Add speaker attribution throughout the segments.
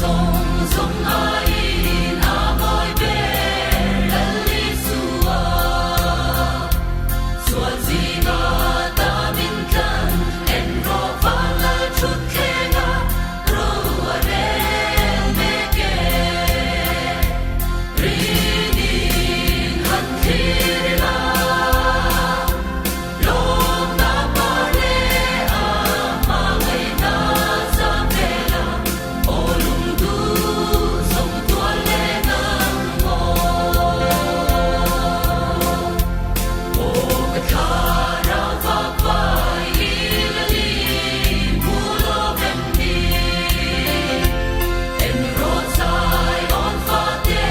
Speaker 1: zawng zawng aiin a mawi ber Lal Isua. Sual zinga ta min tlan en rawh van lal thut thleng a ro a rel mek e. Rinin han thlir ila lawmna par leh a hmangaihna zam vel a aw lungdu zawng tual leh nang maw. Aw ka thlarau vak vai i la li hmu lawm em ni? En rawh zai awn fate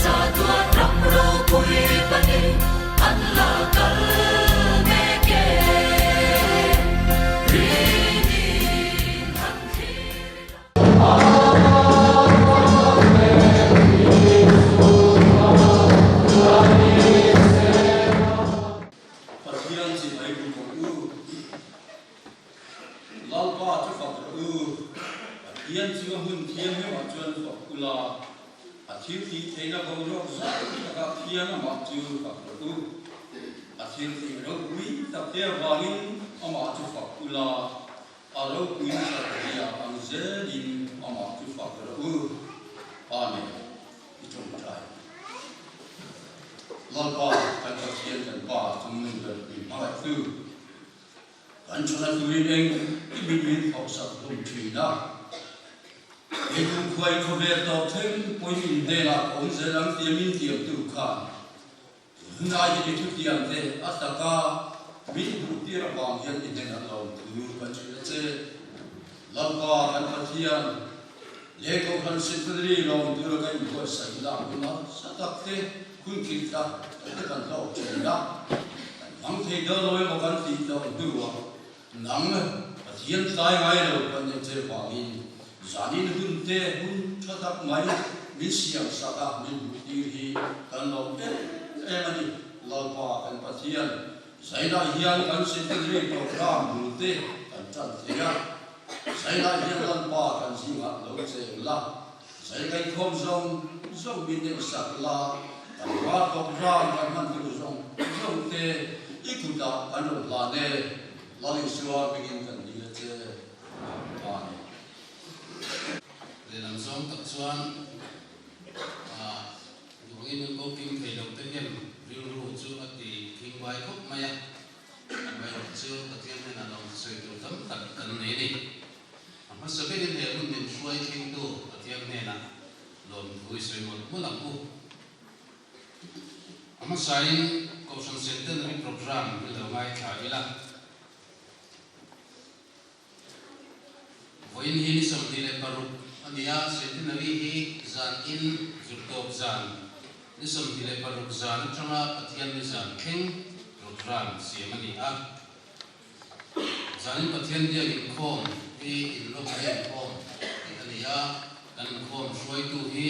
Speaker 1: chatuan ram ropui panin an la kal mek e. Rinin han thlir ila.
Speaker 2: Pathian chibai bu bawk u. Lalpa chu fak rawh u. Pathian chu a hmun thianghlimah chuan fak ula, a thil tih theihna boruak zau takah khian amah chu fak rawh u. A thil tih ropui takte avangin amah chu fak ula, A ropui Satria ang zelin amah chu fak rawh u. Amen. I tawngtai. Lalpa kan Pathian kan Pa chungnung ber pui hmangaihtu, kan thana turin eng i min min thawhsak hlum thin a. He kumkhuai khawvel tawp thleng pawhin in hnenah ka awm zel ang tia min tiamtu khan Tunlai hi thutiam te a taka min hmuhtir avang hian i hnenah lawmthu kan hrilh a che. Lalpa kan Pathian, leh Kohhran Secretary lawmtura ka inbuatsaih na hun nasa tak te, hun khirh tak te kan hlawk thin a, kan hmang thei dawn lo emaw kan tih tawh hnuah nang Pathian tlai ngai lo kan neih che vangin zanin hun te hun tha tak mai min siam sak a, min hmuhtir hi kan lawm em em a ni. Lalpa kan Pathian zainah hian kan secondary program bul te kan tan thei a, zainah hian Lalpa kan zingah lo cheng la, zai kaikhawm zawng zawng min neih sak la, kan hma program kan hman tur zawng zawng te i kutah kan rawn hlan e, Lal Isua hmingin kan dil a che. Amen.
Speaker 3: Lehlam zawng tak chuan duhangin an ko kim thei lo te hian rilru chu a ti thing vai khawp mai a, amaherawh chu Pathian hnenah lo sawi tur tam tak kan nei a ni. A hmasa berin he hun min hruai thlengtu Pathian hnenah lawmthu i sawi mawlh mawlh ang u. A hmasain Kohhran Centenary Programme hi lo ngaithla ila. Vawiin hi ni 26 a ni a, Centenary hi zan in zirtawp zan ni 26 zan atanga Pathian ni zan thleng programme siam a ni a. Zanin Pathian biak inkhawm hi inlawmna inkhawm tih a ni a, kan inkhawm hruaitu hi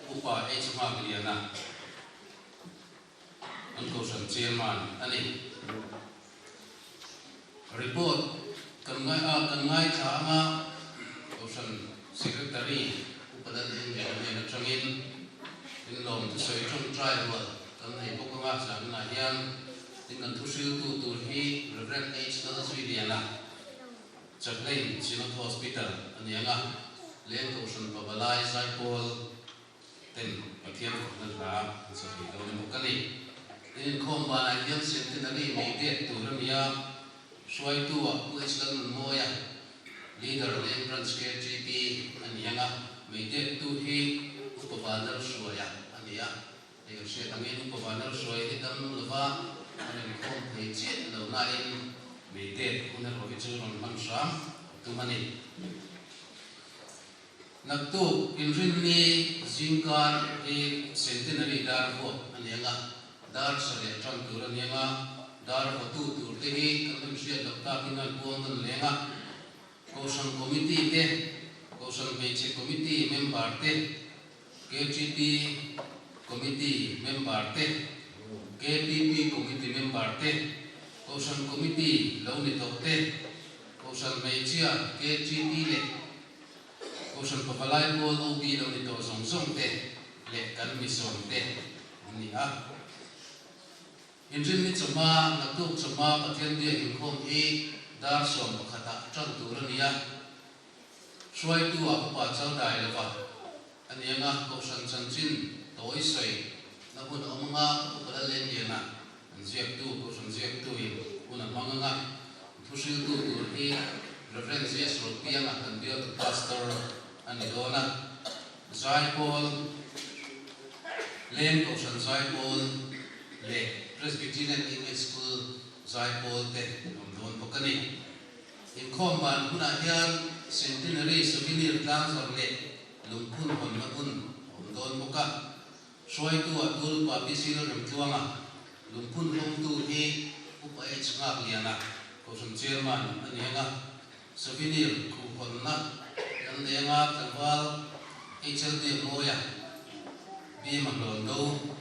Speaker 3: Upa H. Nghakliana, an Kohhran Chairman a ni. Report kan ngai a, kan ngaithla anga Kohhran Secretary Upa Lalhlimliana hnen atangin inlawm thusawi tawngtai rual kan nei bawk anga zaninah hian Tin kan thuhriltu tur hi Rev. H. Lalzuiliana, Chaplain, Synod Hospital a ni ang a, Leng Kohhran Pavalai Zaipawl ten Pathian fakna hla an sa thei dawn bawk a ni. Tin inkhawm banah hian Centenary mei dek tur a ni a, hruaitu ah Pu H. Lalnunmawia, Leader Leng Branch KGP a ni ang a, mei dektu hi Upa Vanlalhruaia a ni a. Hei kan hriat angin Upa Vanlalhruai hi dam lova a rawn khawm thei chiah lo nain Meitêt hun erawh hi chu rawn hman hram a tum a ni. Naktuk Inrinni zingkar hi Centenary dar vuak a ni ang a, dar sarih tan tur a ni ang a, dar vawtu tur te hi kan rawn hriat loh takin a puang nawn leng a, Kohhran Committee te, Kohhran Hmeichhe Committee member te, KGP Committee member te, KPP Committee member te, Kohhran Committee lo ni tawh te, Kohhran Hmeichhia KGP leh Kohhran Pavalai Pawl OB lo ni tawh zawng zawng te leh kan misawm te an ni a. Inrinni chawhma, naktuk chawhma Pathian biak inkhawm hi dar 11 ah tan tur a ni a. Hruaitu ah upa chal dai lova a ni anga Kohhran chanchin tawi sawi na hun a awm anga upa lal leng liana an ziaktu, Kohhran ziaktu in hun a hmang anga thuhriltu tur hi Rev. GS Ropianga kan bialtu Pastor a ni dawn a. Zaipawl, Leng Kohhran Zaipawl leh Presbyterian English School Zaipawl te awm dawn bawk a ni. Inkhawm ban hunah hian Centenary Souvenir tlangzawrh leh lungphun hawnna hun a awm dawn bawk a. Hruaitu a tul Pa PC Lalremtluanga, lungphun hawngtu hi Upa H Nghakliana, Kohhran Chairman a ni ang a. Souvenir khuhhawnna kan nei anga tlangval HLD Mawia Bima Hlawndo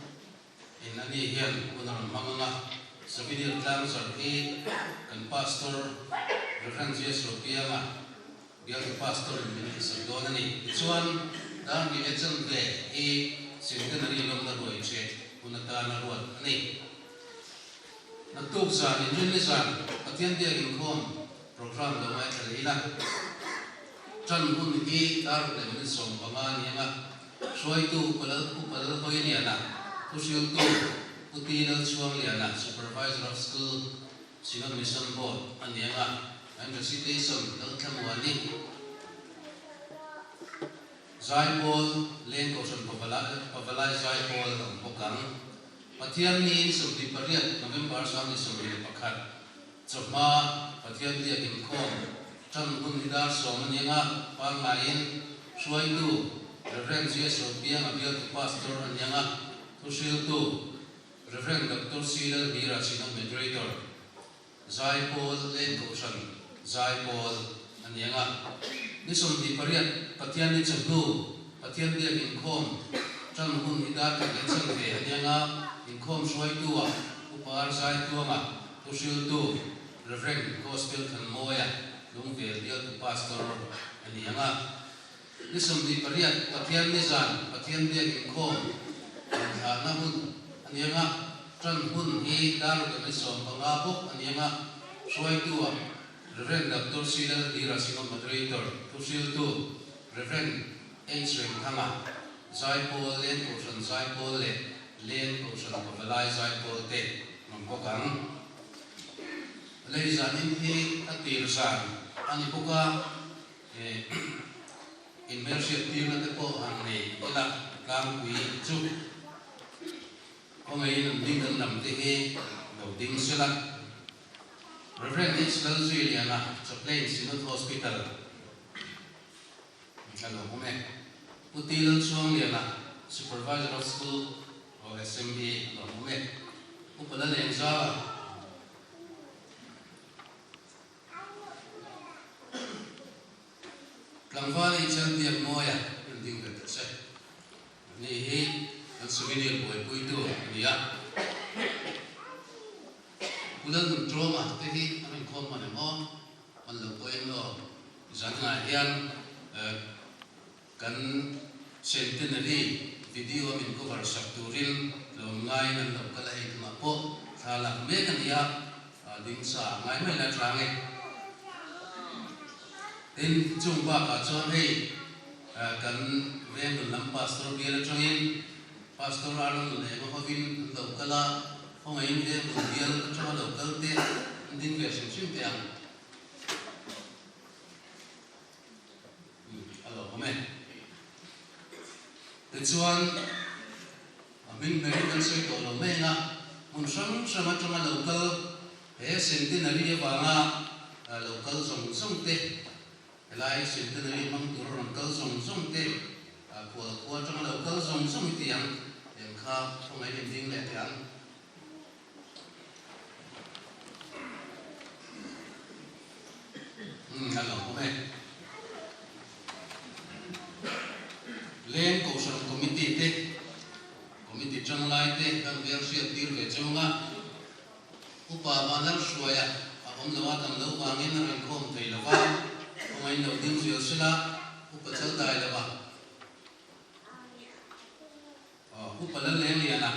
Speaker 3: in a ni hian hun a rawn hmang anga souvenir tlangzarh hi kan Pastor Rev. GS Ropianga bialtu Pastor in min tihsak dawn a ni. Tichuan Darni leh Chanve hi Centenary lawmna ruai ṭheh hun atana ruat a ni. Naktuk zan inrinni zan Pathian biak inkhawm program lo ngaithla leh ila. Tan hun hi dar leh minute 15 ni anga hruaitu Upa Lal Upa Lal Hawiliana, Thuhriltu Pu Ti Lal Chhuangliana, Supervisor of School, Synod Mission Board a ni anga an recitation Lal Thlamuani, Zaipawl Leng Kohhran Pavalai Zaipawl a awm bawk ang. Pathian niin 28 November 2021 chawhma Pathian biak inkhawm tan hun hi dar 10 a ni anga pangngaiin hruaitu Rev. GS Ropianga bialtu Pastor a ni anga thuhriltu Rev. Doctor C Lalhira Synod Moderator Zaipawl Leng Kohhran Zaipawl a ni ang a. Ni 28 Pathian ni chawhnu Pathian biak inkhawm tan hun hi dar khat leh chan ve a ni ang a, inkhawm hruaitu-ah Upa Ar Zaituanga thuhriltu Rev. Gospel Thanmawia Lungvel bialtu Pastor a ni ang a. Ni 28 Pathian ni zan Pathian biak inkhawm inthlahna hun a ni ang a, tan hun hi dar ruk leh 15 bawk a ni ang a, hruaitu-ah Rev. Doctor C. Lalhlira Synod Moderator, thuhriltu Rev. H. Remthanga, Zaipawl Leng Kohhran Zaipawl leh Leng Kohhran Pavalai Zaipawl te an awm bawk ang. Lei zanin hi a tir zan a ni bawk a. Inhmelhriat tirna te pawh han nei ila tlangpui chu khawngaihin an ding kan lam te hi lo ding sela. Rev. H. Lalzuiliana, Chaplain, Synod Hospital, a lo awm e. Pu T. Lalchhuangliana, Supervisor of School, OSMB, a lo awm e. Upa Lalengzala, Tlangval i chal biak mawi a rawn ding ve ta che. Ani hi kan souvenir buaipuitu a ni a. Pu Lalnun Ṭawma te hi an rawn khawm hman em aw? Hman lo pawh em aw? Zanah hian kan centenary video min cover sak turin tlawm ngaiin an lo kal a, hei tunah pawh thla lak mek a ni a, ding sa a ngai mai la tlang e. Tin, chung bakah chuan hei kan veng nun lam pastor bial atangin Pastor Aaron Nunenga hovin an lo kal a, khawngaihin veng nun bial atanga lo kal te an ding ve hrim hrim teh ang. A lo awm e. Tichuan, a hming hmel kan sawi tawh lo mai ang a, hmun hrang hrang atanga lo kal he centenary avanga lo kal zawng zawng te, helai centenary hmang tura rawn kal zawng zawng te, khual khua atanga lo kal zawng zawng hi ti ang, eng kha khawngaih in ding leh teh ang. Umm a lo awm e. Leng Kohhran Committee te, Committee tanglai te kan vel hriat tir ve cheu anga, Upa Vanlal Hruaia a awm lo a, dam lo vangin a rawn khawm thei lo va, kawngaiin lo ding zel sela. Upa Chaldai lova, Upa Lallengliana,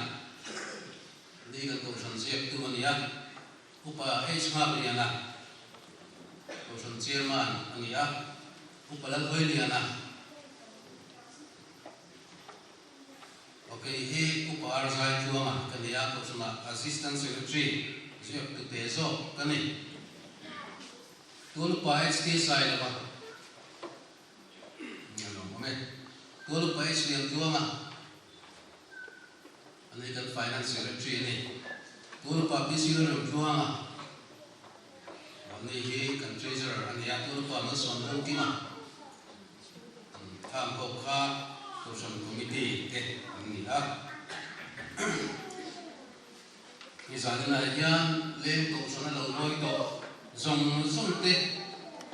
Speaker 3: ni kan Kohhran ziaktu a ni a, Upa H Nghakliana, Kohhran Chairman a ni a, Upa Lalhawiliana, Ok hi Upa Arzai Tluanga ka ni a, Kohhranah Assistant Secretary ziaktu te zawk ka ni. Tun Upa HT Sailova a lo awm e. Tun Upa H Liantluanga a ni kan Finance Secretary a ni. Tun Upa PC Lalremtluanga a ni hi kan Treasurer a ni a. Tun Upa Malsawm Lungkima khang pawh kha Kohhran Committee te an ni a. Nizanina hian leng kohhran a lo nawi tawh zawng zawng te,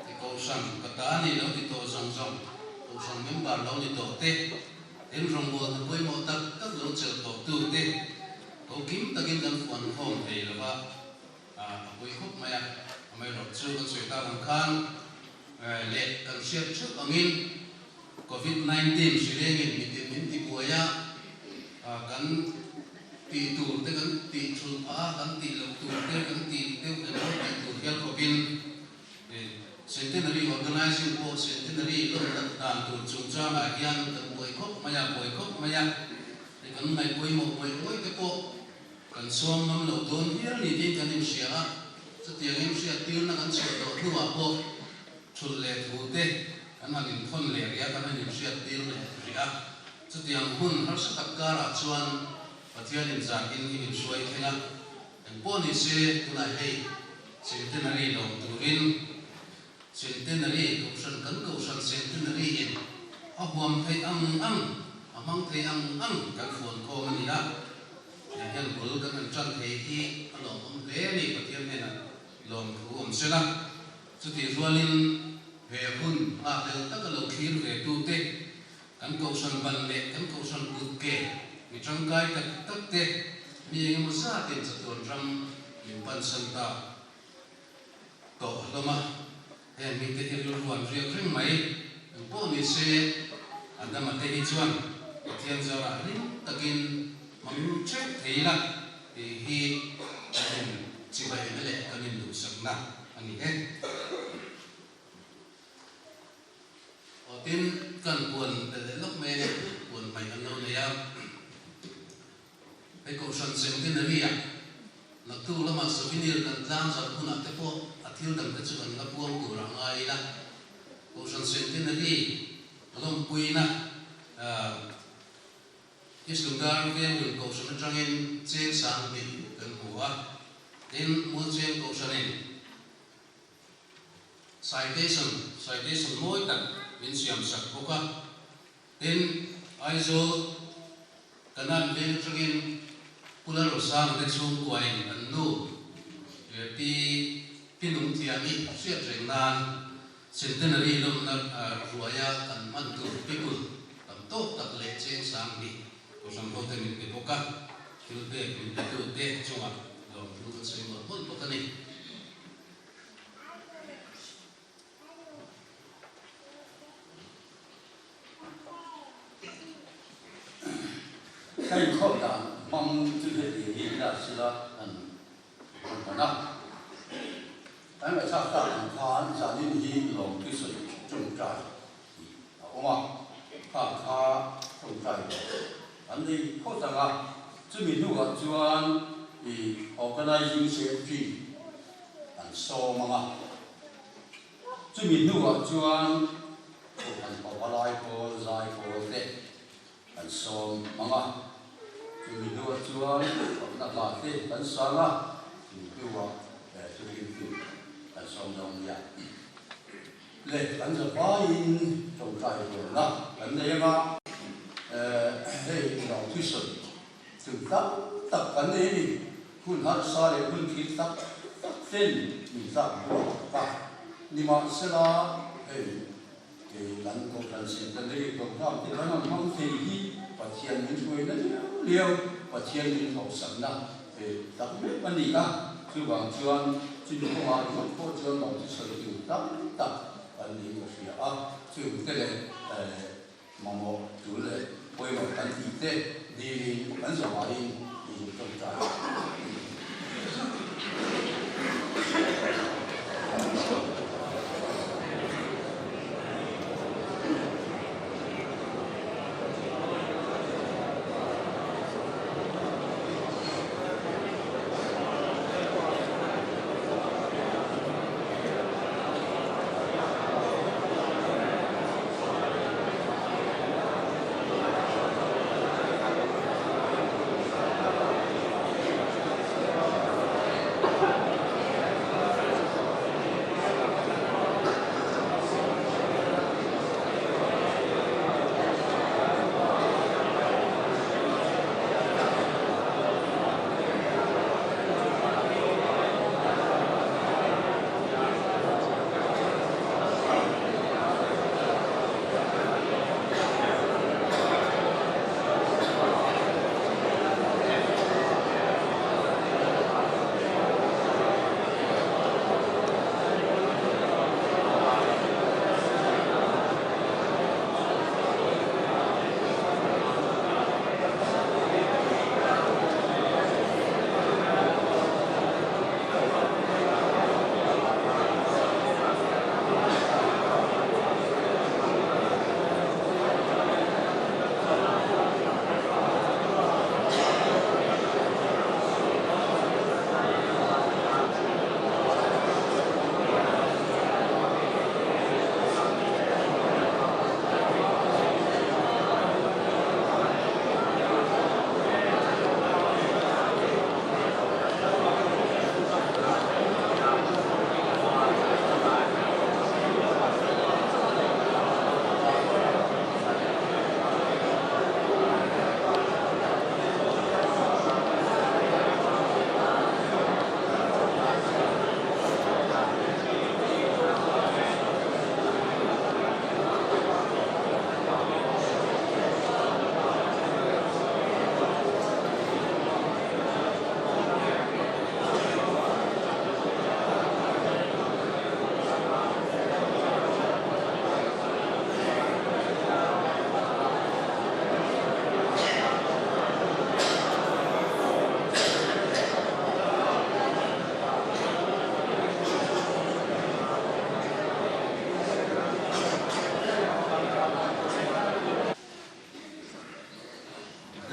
Speaker 3: ti kohhran ka ta a ni lo ti tawh zawng zawng, kohhran member lo ni tawh te, tin rawngbawlna pawimawh tak tak lo chelh tawh tu te, ko kim takin kan fuan khawm thei lo va, a pui khawp mai a. Amaherawhchu kan sawi tak ang khan leh kan hriat theuh angin Covid 19 hrilengin mitin min tibuai a, kan tih tur te kan tih thulh phah a, kan tih loh tur te kan tih deuh emaw tih tur hial khawpin Centenary Organizing pawh Centenary lawmna dan tur chungchangah hian kan buai khawp mai a, buai khawp mai a, kan ngaihpawimawh ngawih ngawih te pawh kan sawm ngam lo dawn hial niin kan inhria a, chutiangin hriattirna kan chhuah tawh hnuah pawh Thulh leh thu te kan han inthawn leh rih a, kan han inhriat tir leh rih a. Chutiang hun harsa tak karah chuan Pathianin zakin i min hruai thleng a, engpawh ni se tunah hei Centenary lawm turin Centenary Kohhran kan Kohhran Centenary in a huam theih ang ang, a hmang thei ang ang kan fuan khawm a ni a. Hei hian bul kan han tan thei hi a lawmawm hle a ni Pathian hnenah lawmthu awm sela. Chutih rualin he hun nghakhlel taka lo thlir ve tute, kan kohhran ban leh kan kohhran kut ke mi tangkai tak tak te mi engemaw zatin chatuan ram min pansan ta tawh hlawm a, heng mite hi rilru an riak reng mai. Engpawh ni se, Adama te hi chuan Pathian zarah hlim takin hmang theuh thei ila tih hi kan in chibaina leh kan induhsakna a ni e. Aw tin, kan puan belh leh lawk mai a ni, puan hmaih an lo nei a. Hei Kohhran Centenary-ah naktuk lamah souvenir kan tlang zat hunah te pawh a thil dang te chu kan la puang tur a ngai ila. Kohhran Centenary lawmpuina Islungdar Venglun Kohhran atangin cheng 2000 kan hmu a, tin Mualcheng Kohhranin citation, citation mawi tak min siamsak bawk a, tin Aizawl Kanan veng atangin Pu Lalrosang te chhungkuain an nu Pi Pi Nungthiami hriat reng nan Centenary lawmna ruaia kan hman tur pikul tam tawk tak leh cheng 2000 Kohhran hote min pe bawk a, thil pek min pe tute chungah lawmthu kan sawi mawlh mawlh bawk a ni.
Speaker 2: Hei khawp dan hmang chu heti hi ila sila kan rawn hman a. Kan ngaihthlak tak ang khan zanin hi lawmthu sawi tawngtai tih a awm a, kha kha tawngtai tawh an nei phawt ang a, chumi hnuah chuan i Organizing Secretary an sawm ang a, chumi hnuah chuan Kohhran Pavalai pawl zai pawl te Kan sawm hmang a, chumi hnuah chuan fakna hla te kan sang a, chumi hnuah thuhlimtu kan sawm dawn nia. Le kan zavaiin tawngtai rualna kan nei ang a, hei lawng thusawi chu tam tak kan nei a ni, hun harsa leh hun thil tak tak ten min tlak buak a, nimahsela hei Kei kan Kohhran Centenary Programme te kan han hmang thei hi Pathian min hruaina liau liau, Pathian min hlawhsakna ve tak meuh a ni a. Chuvang chuan chumi kawngah ringawt pawh chuan lo chu sawi tur tam tak kan niin ka hria a. Chung te leh. Mamawh tul leh pawimawh kan tih te dilin kan zawhaiin i zuk tawngtai a ni.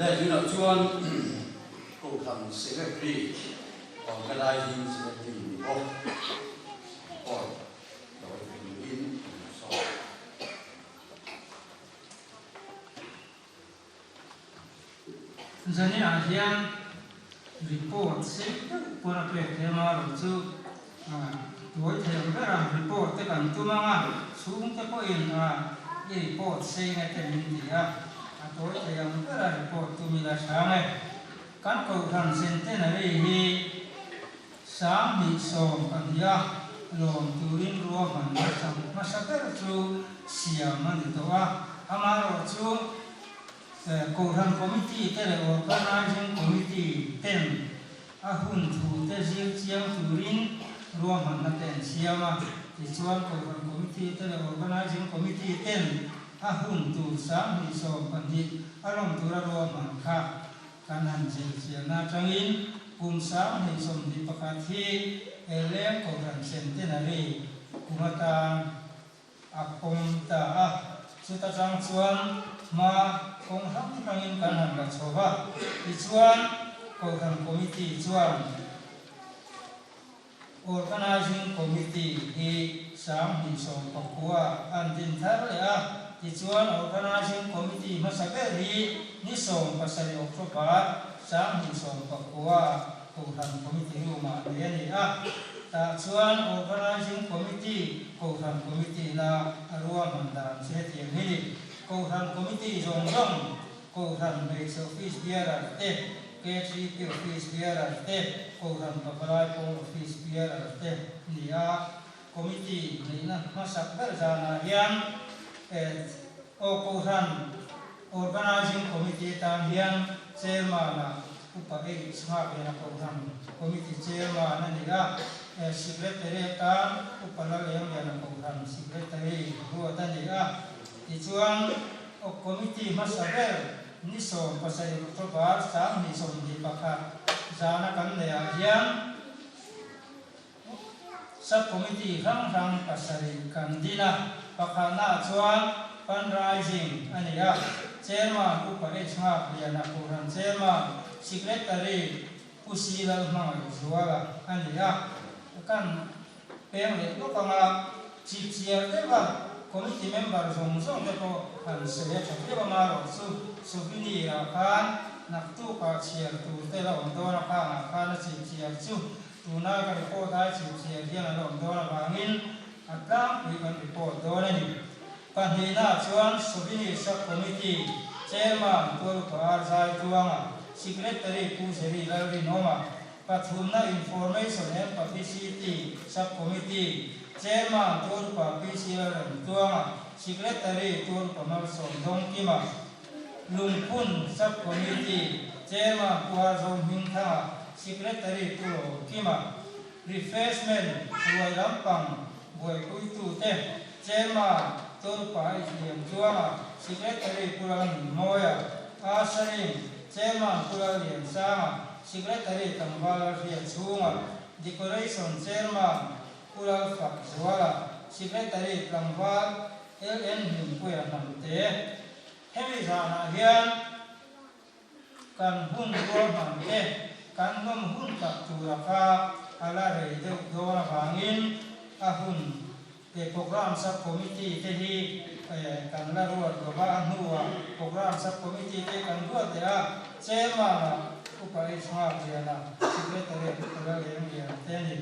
Speaker 2: Leh tunah chuan Kohhran Secretary, Organising Secretary ni bawk report lo turin an sawi.
Speaker 4: Zaniah hian report sei deuh pawn a pek thei anga rawh chu tuai thei ang ber a, report te kan tum anga chhungte pawhin i report sei nge te min ti a, a tuai thei ang ber a report tum ila hrang e. Kan Kohhran Centenary hi 2012 a lawm turin ruahman hmasa ber chu siam a ni tawh a, amaherawhchu Kohhran Committee te leh Organising Committee ten a hun thu te zir chiang turin ruahmanna te an siam a. Tichuan Kohhran Committee te leh Organising Committee ten a hun tur 2012 a lawm tura ruahman kha kan han zir chianna atangin kum 2021 hi Leng Kohhran Centenary kum atan A pawm ta a, chuta tang chuan hma kawng hrang hrangin kan han la chho va. Tichuan, Kohhran Committee chuan Organising Committee hi 2019 an din thar leh a. Tichuan, Organising Committee hmasa ber hi ni 17 October 2019 Kohhran Committee room-ah nei a ni a. Tah chuan Organising Committee, Kohhran Committee na a ruahman dan chu hetiang hi ni. Kohhran Committee zawng zawng, Kohhran Hmeichhe Office Bearer te, KTP Office Bearer te, Kohhran Pavalai Pawl Office Bearer te ni a. Committee neihna hmasak ber zanah hian aw Kohhran Organising Committee tan hian Chairman-ah Upa H Nghakliana Kohhran Committee Chairman a ni a, Secretary atan Upa Lalengliana Kohhran Secretary ruat a ni a. Tichuan. Committee hmasa ber ni 17 October 2021 zana kan neihah hian Sub Committee hrang hrang pasarih kan din a, pakhatnaah chuan Fundraising a ni a, Chairman Upa H Nghakliana Kohhran Chairman, Secretary Pu Si Lalhmangaihzuala a ni a, kan peng leh lawk ang a, chipchiar deuha Committee member zawng zawng te pawh han sawi a tha viau ang a, erawh chu souvenir ah khan naktukah chhiar tur te la awm dawn a, khangah khan a chipchiar chu Tuna ka report ai chhipchhiar hian an awm dawn avangin a tlangpui kan report dawn a ni. Pahnihnaah chuan Souvenir Sub-Committee Chairman Tualupa R. Zaitluanga, Secretary Pu Zeri Lalrinawma, pathumna Information and Publicity Sub-Committee Chairman Tualupa PC Lalremtluanga, Secretary Tualupa Malsawm Dawngkima, Lungphun Sub-Committee Chairman Pu Harzo Hmingthanga, Secretary Pu Ro Kima, Refreshment ruai lampang buaipuitute Chairman Tawlpa Ihliam Tluanga, Secretary Pu Lalnunmawia, Ushering Chairman Pu Lalliansanga, Secretary Tlangval Lalhriatchhunga, Decoration Chairman Pu Lalfakzuala, Secretary Tlangval LN Hlimpuia Hnamte, hemi zanah hian kan hun ruahman te kan nawm hun tak tura kha a la rei deuh dawn avangin a hun te Programme Sub Committee te hi kan la ruat lo va, a hnuah Programme Sub Committee te kan ruat leh a, Chairman-ah Upa H. Nghakliana, Secretary Upa Lalenglia te a ni.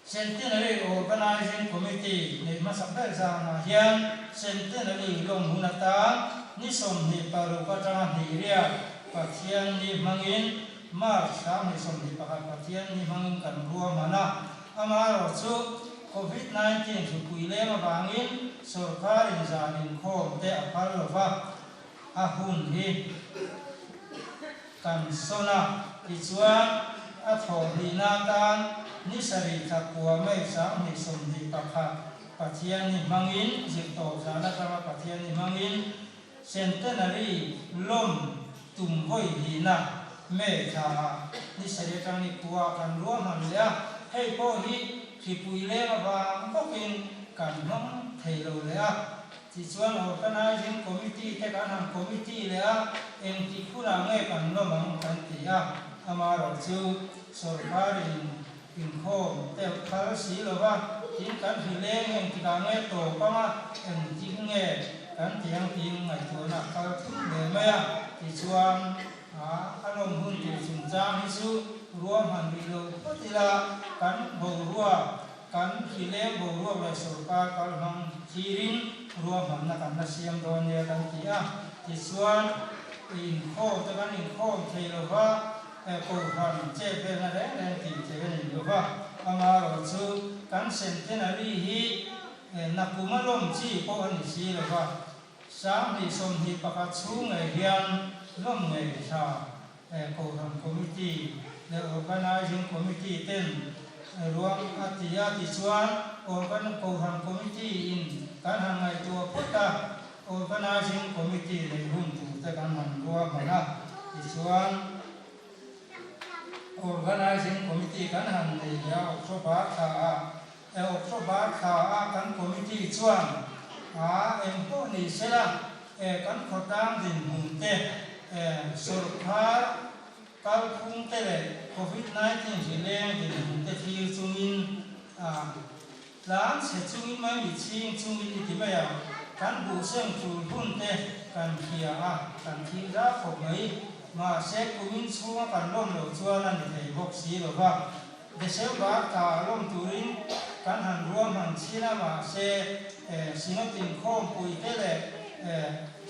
Speaker 4: Centenary Organizing Committee neih hmasak ber zanah hian Centenary lawm hun atan ni 26 atanga hnih riak Pathian ni hmangin March 2021 Pathian ni hmangin kan ruahman a, amaherawh chu Covid 19 hripui leng avangin sawrkarin zan inkhawm te a phal lova, a hun hi kan sawn a, tichuan a thawhhnihna atan ni sarih thla kua May 2021 Pathian ni hmangin zirtawp zan atanga Pathian ni hmangin Centenary lawm tum vawi hnihna May thla ah ni sarih atang ni kua kan ruahman leh a, hei pawh hi hripui leng avang bawkin kan hmang thei lo leh a. Tichuan Organizing Committee te kan han committee leh a, engtik hunah nge kan lawm ang kan ti a, amaherawh chu sawrkarin inkhawm deuh phal si lo va, tin kan hrileng engtikah nge tawp anga engtik nge kan ti ang tiin ngaihtuahna a kal thut hle mai a, tichuan a lawm hun tur chungchang hi chu ruahman rih lo phawt ila kan boruak Kan hrileng boruak leh sawrkar kal hmang thirin ruahmanna kan la siam dawn nia kan ti a, tichuan inkhawm te kan inkhawm thei lo va, kohhran chet velna reng reng tih theih a ni lo va, amaherawh chu kan centenary hi nakuma lawm chi pawh a ni si lo va, 2021 chhung ngei hian lawm ngei tha Kohhran Committee leh Organizing Committee ten ruang a ti a, tichuan Organ Kohhran Committee in kan han ngaihtuah phawt a, Organizing Committee neih hun tur te kan han ruahman a, tichuan Organizing Committee kan han nei leh a, October thla ah October thla ah kan Committee chuan a engpawh ni sela Kan khawtlang dinhmun te, sawrkar kalphung te leh Covid 19 hri leng dinhmun te thlir chungin tlan chhe chungin mai mi chhing chungin i ti mai ang. Kan buhseng tul hun te kan hria a, kan thil zau khawp mai. Mahse kumin chhunga kan lawm loh chuan a ni thei bawk si lo va. December tla lawm turin kan han ruahman chin a, mahse Synod inkhawmpui te leh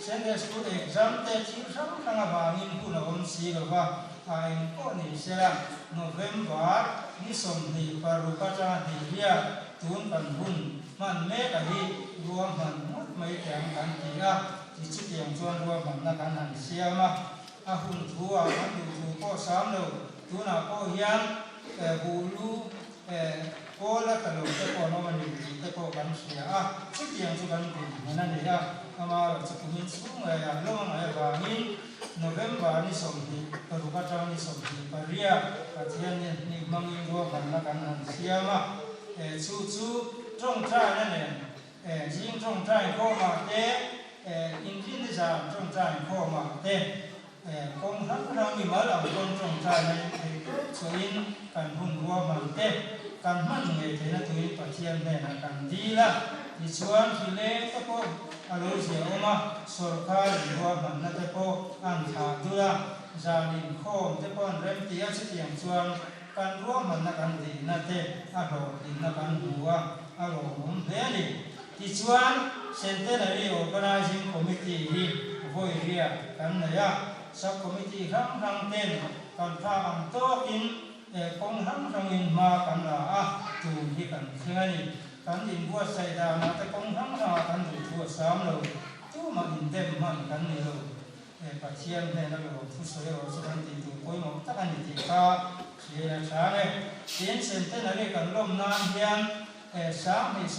Speaker 4: Sunday School exam te thil hrang hrang avangin hun a awm si lo va, a eng pawh ni sela November ni 26 atanga hnih hian tun kan hun hman mek a hi ruahman ngawt mai teh ang kan ti a, tichutiang chuan ruahmanna kan han siam a. A hun thu ah kan duh thu pawh sam lo, tunah pawh hian buh lu Pawl a tla lo te pawh an awm a ni tih te pawh kan hria a, chutiang chu kan dinhmun a ni a, amaherawh chu kumin chhung ngaiah lawm a ngaih avangin November ni 26 atang ni 28 Pathian ni hmangin ruahmanna kan han siam a, chu chu tawngtaina nen zing tawngtai khawmah te, inrin zan tawngtai khawmah te, Kawng hrang hrang mimal ang pawn tawngtaina in theih tawp chhuahin kan hun ruahman te kan hman ngei theihna turin Pathian hnenah kan dil a. Tichuan hrileng te pawh a lo zia awm a, sawrkar in ruahmanna te pawh an thlah dul a, zan inkhawm te pawh an rem ti a, chutiang chuan kan ruahmanna kan dihna te a hlawhtlinna kan hmu a, a lawmawm hle a ni. Tichuan, Centenary Organising Committee hi vawi riak kan nei a, Sub-Committee hrang hrang ten kan phak ang tawkin kawng hrang hrangin hma kan la a, tun hi kan thleng a ni. Kan inbuatsaih danah te kawng hrang hrangah kan duhthu a sam lo, tumah indem hman kan ni lo. Pathian hnena lawm thusawi erawh chu kan tih tur pawimawh tak a ni tih kha hriain a chang e. Tin, Centenary kan lawm nan hian 2019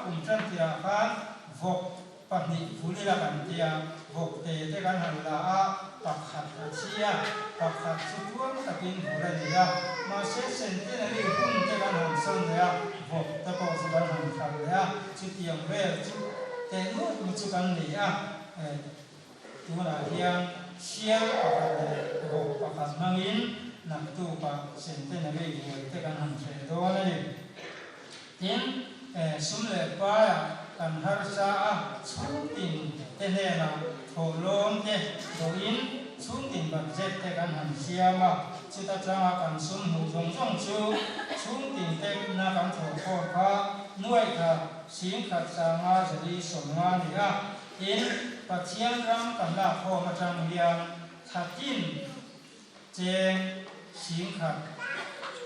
Speaker 4: kum tan tirah khan vawk pahnih vul ila kan ti a, vawk te te kan han la a, pakhat a thi a, pakhat chu tuam takin vul a ni a, mahse Centenary hun te kan han sawn leh a, vawk te pawh chu kan han hralh leh a, chutiang vel chu teh nuaih mai chu kan ni a. Tunah hian sial pakhat leh vawk pakhat hmangin naktukah Centenary buai te kan han hreh dawn a ni. Tin, sum leh paiah kan harsa a, chhungtin te hnenah thawhlawm te dawhin chhungtin budget te kan han siam a, chuta tanga kan sum hmuh zawng zawng chu chhungtin te na kan thawhkhawm kha nuaikhat 10,000 540 a ni a. Tin, Pathian ram kan lak khawm atang hian thlatin cheng 10,000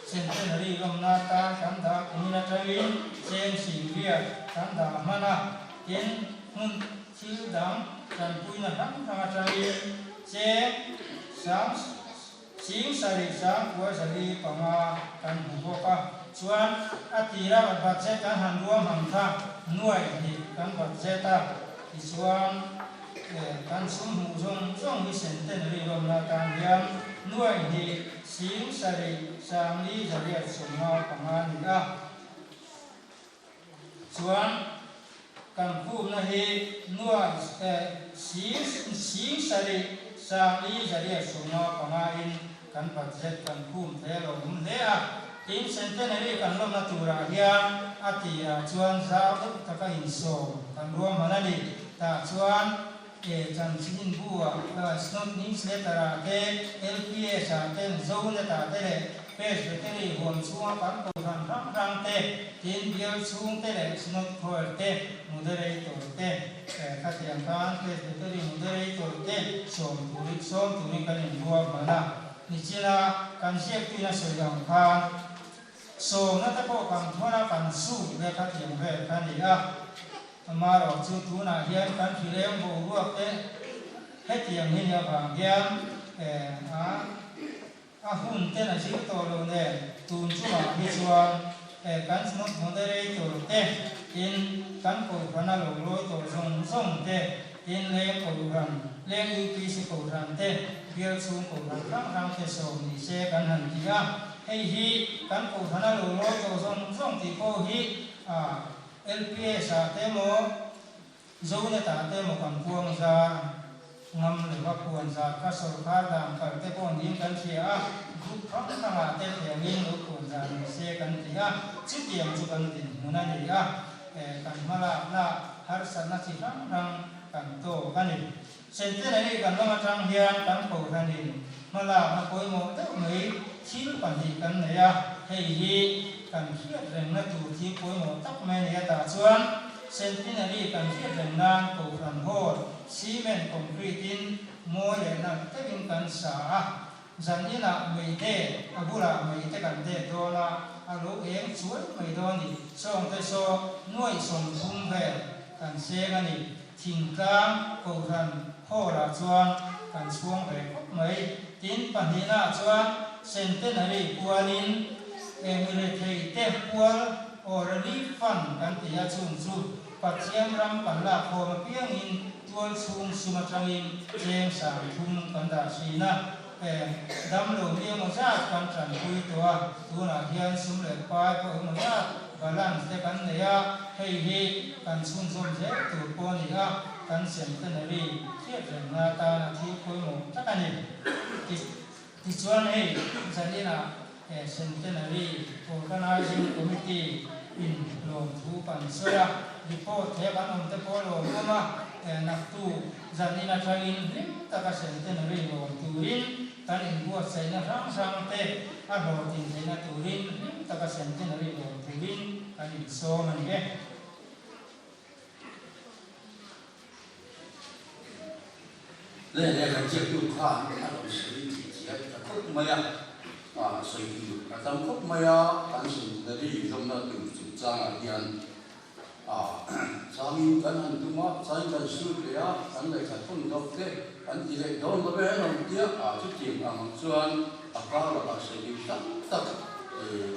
Speaker 4: Centenary lawmna atan kan dah kumin atangin cheng 80,000 kan dah hman a. Tin, hmun thil dang tanpuina hrang hrang atangin cheng sang 75,405 kan hmu bawk a. Chuan a tira kan budget kan han ruahman kha 2,000 kan budget a, tichuan kan sum hmuh zawng zawng hi centenary lawmna atan hian 2,000 7,485 a ni a. Chuan kan khumna hi nuai 7,485 in kan budget kan khum thei a lo awm hle a. Tin, Centenary kan lawmna turah hian a tirah chuan zau deuh taka insawm kan ruahman a ni. Tah chuan chanchin bu-ah Snot Newsletter-ah te, LPS-ah ten, Zonet-ah te leh Presbytery huam chhunga kan kohhran hrang hrang te, tin bial chhung te leh Synod Choir te, Moderator te, khatiang khan Presbytery Moderator te sawm turin sawm turin kan inruahman a. Nichina kan ziaktuin a sawi ang khan sawmna te pawh kan thawn a, kan suk ve khatiang vel kha a ni a. Amaherawh chu tunah hian kan hrileng boruak te hetiang hi ni avang hian a a hun ten a zir tawh lo nen tun chungah hi chuan kan Synod Moderator te tin kan Kohhran a lo lawi tawh zawng zawng te tin leng Kohhran, leng UPC Kohhran te bial chhung Kohhran hrang hrang te sawm ni se kan han ti a, hei hi kan Kohhran a lo lawi tawh zawng zawng tih pawh hi a LPS ah te emaw Zonet ah te emaw kan puang zar ngam lova puan zar kha sawrkar dan kal te pawh niin kan hria a, group hrang hrang ah te thiangin lo puan zar ni se kan ti a, chutiang chu kan dinhmun a ni a, kan hmalakna harsatna chi hrang hrang kan tawk a ni. Centenary kan lam atang hian kan kohhranin hmalakna pawimawh deuh mai thil pahnih kan nei a, hei hi kan hriat rengna tur thil pawimawh tak mai a ni a tah chuan Centenary kan hriat reng nan kohhran hall cement concrete in mawi leh nalh deuhin kan sa a, zan inah mei det a bulah mei te kan det dawn a, a lo eng chuai mai dawn a ni. Sawngte saw nuaih 30 vel kan seng a ni. Thingtlang Kohhran Hall-ah chuan kan chhuang ve khawp mai. Tin, pahnihnaah chuan Centenary pualin Mi rethei te pual or Relief Fund kan ti a, chung chu Pathian ram kan lak khawm apiangin tual chhung sum atangin cheng 3000 kan dah thin a. Damlo mi emaw zat kan tanpui tawh a, tunah hian sum leh pai pawh emaw zat balance te kan nei a, hei hi kan chhunzawm zel tur pawh a ni a, kan centenary hriat rengna atana thil pawimawh tak a ni. Tichuan hei zaninah Centenary Organizing Committee in lawmthu kan sawi a, report he kan awm te pawh a lawm awm a, naktu zanin atangin hlim taka Centenary lawm turin kan inbuatsaihna hrang hrang te a hlawhtlin theihna turin hlim taka Centenary lawm turin kan insawm a ni e.
Speaker 2: Leh lehkha ziaktu khan a rawn sawi tih chiah ta khawp mai a, a sawi tur a tam khawp mai a, kan centenary zawmna tur chungchangah hian a changin kan han tum a, changin kan sut leh a, kan lehkha thawn dawk te kan ti leh dawn lo ve lo tia a chutiang ang chuan a kar lakah sawi tur tam tak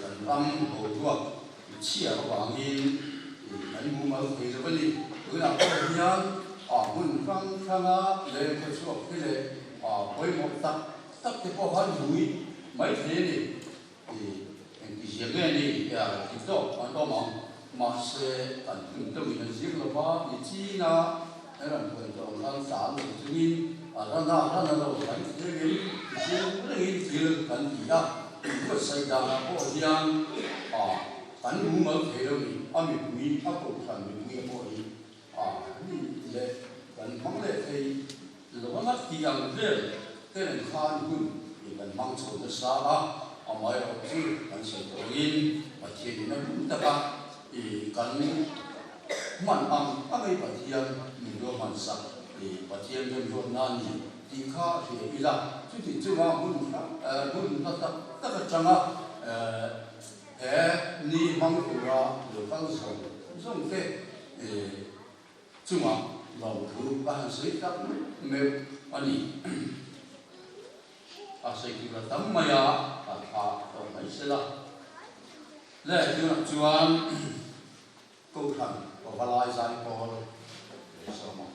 Speaker 2: kan ram boruak Chhiar avangin kan mumal thei lo a ni. Tunah pawh hian hmun hrang hranga leng khaw chhuak te leh pawimawh tak tak te pawh khan hlui mai thei a ni. Engtizia nge ni ti tawk an awm ang. Mahse, kan hun deuhin an zir lo va, ni china he ran huan tawh ang khan tlan lo chungin a rana rana lo kan ti rengin zir rengin thil kan ti a. Inbuatsaih danah pawh hian a kan mumal thei lo ni, a mipui a kohhran mipui a pawh hi a ni leh kan hmang leh thei lo anga tih ang vel te nen khan hun hi kan hmang chho nasa a, amaherawh chu kan sawi tawh angin Pathianin a hun taka i kan hman ang angei Pathian min ruahmansak i Pathian remruatna a ni. Tih kha hria ila, chuti chunga hmun hrang hmun hla tak tak atanga he ni hmang tura lo kal zawng zawng te chunga lawmthu ka han sawi tak meuh a ni. A sawi tur a tam mai a, a tha tawh mai sela. Le tunah chuan Kohhran Pavalai Zaipawl leh sawm ang.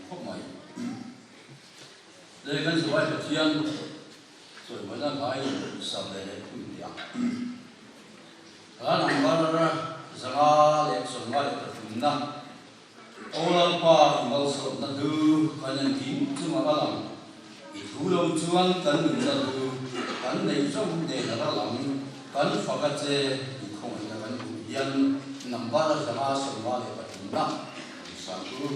Speaker 2: Khawp mai. Lei kan zuai Pathian chawimawina hlai sak leh leh thung tih ang. Hla number 553 na Aw Lalpa i malsawmna hlu kan engkim chungah a lang, i thu lo chuan kan nunna hlu kan neih zawng nen a ral ang, kan fak a che i khawngaihna kan hmuh hian number 553 na Santu.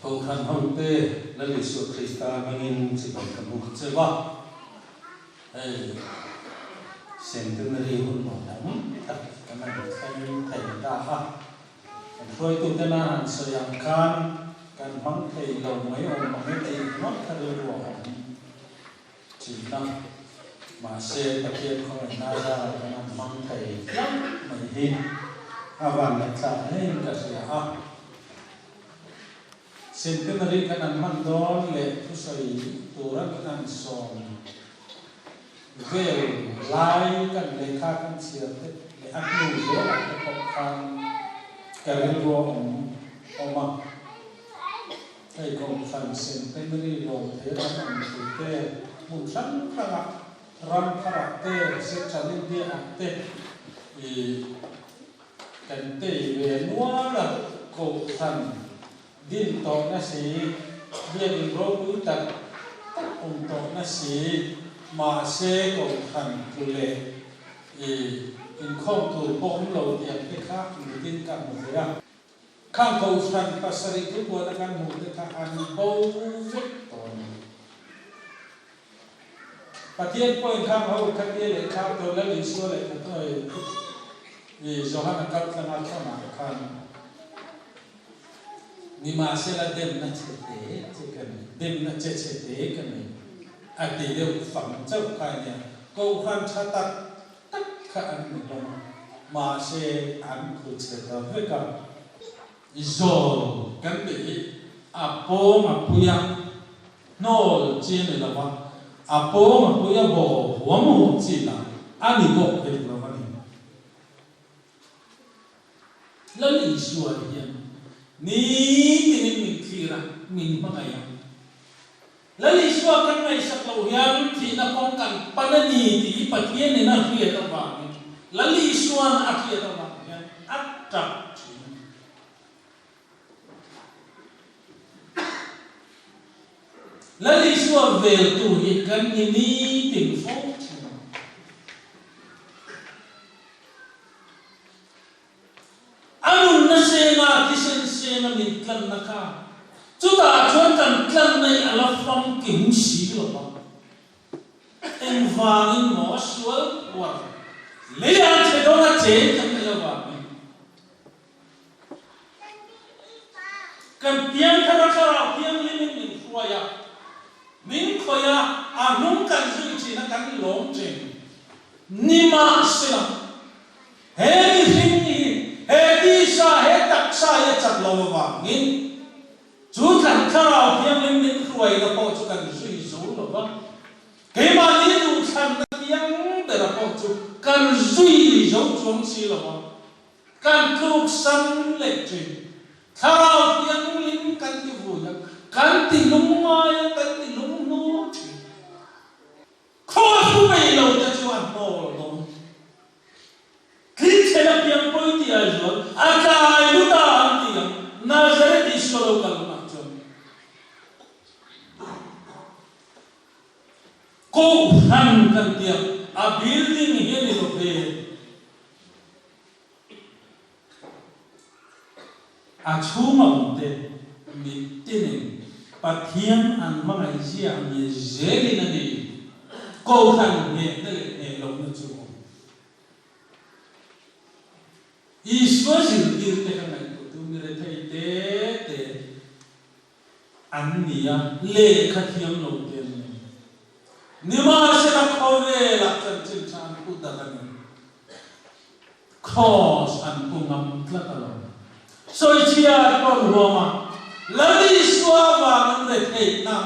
Speaker 5: Kohhran hote Lal Isua Krista hmangin chibai ka buk cheu a, hei Centenary hun lawmawm tak kan han thleng thei ta a, kan hruaitute nan han sawi ang khan kan hmang thei lo mai awm ang e tih ringawt kha rilru a awm thin a, mahse Pathian khawngaihna zarah kan han hmang thei hlauh mai hi a vanneihthlak hlein ka hria a. Centenary kan an hman dawn leh thusawi tura min an sawm vel lai kan lehkha kan chhiar te leh a hnu zelah te pawh khan ka rilru a awm awm a. Hei Kohhran Centenary lawm thei ram ang thu te hmun hrang hrangah ram tharah te Central India ah te ih Kan tei ve nual a, Kohhran din tawhna si, biakinn ropui tak tak awm tawhna si, mahse Kohhran tlu leh i inkhawm tur pawh awm lo tih ang te kha mitin ka hmu thei a. Khang Kohhran pasarih thubuana kan hmuh te kha an bo vek tawh a ni. Pathian pawhin khang ho khatia leh khang tawh Lal Isua leh Khatoi i Johana kal tlanga thawnah khan nimahsela demna che te che ka nei, demna che che te ka nei a ti deuh fang chauh kha ania. Kohhran tha tak tak kha an ni hlawm a, mahse an thu chhe ta vek a. Zawl kan tih hi a pawng a pui a, hnawl chi a ni lo va, a pawng a pui a baw huam huam chi lah a ni bawk hek lo a ni. Lal Isua hian nitinin min thlir a, min hmangaih a. Lal Isua kan ngaihsak loh hian thihna kawng kan pan a ni tih hi Pathianin a hriat avangin Lal Isua'n a hriat avang hian a tap thin a ni. Lal Isua veltu hi kan ni nitin fo thin a. A nunna senga thisen senga min tlanna kha chutah chuan kan tlanna hi a la famkim si lo va. Engvangin maw sual phuar leiah che dawn a cheng kan ni lo vangin kan piangthar a thlarau thianghlimin min hruai a, min khawih a, a hnung kan zui thin a kan lawm thin nimahsela He mihring hi he tisa, he taksa hi a chak lo avangin chu thlan thlarau thianghlim min hruaina pawh chu kan zui zo lo va, keimahni duhthlanna thiang bera pawh chu kan zui zo chuang si lo va, kan tluksan leh thin. Thlarau thianghlim kan ti vui a, kan ti lungngai a, kan ti lunghnur thin. Khaw thu nei lo te chu a hnawl dawn. Tlinchhen a piang pawi tih ai zual, a tlai lut a an ti ang, Nazareth Isua lo kal hunah chuan Kohhran kan ti ang, a building hi a ni lo ve. A chhung a awm te mitinin Pathian an hmangaih zia ang nge zelin a ni. Kohhran nghehna leh ngheh lohna chu a awm. Isua zirtir te kha ngaihtuah tu mi rethei te te an ni a, lehkha thiam lo te an ni. Nimahsela khawvelah chanchin tha an pu tak a ni. Kraws an pu ngam tlat a lo. Sawichhiat pawn huam a, Lal Isua avangin retheihna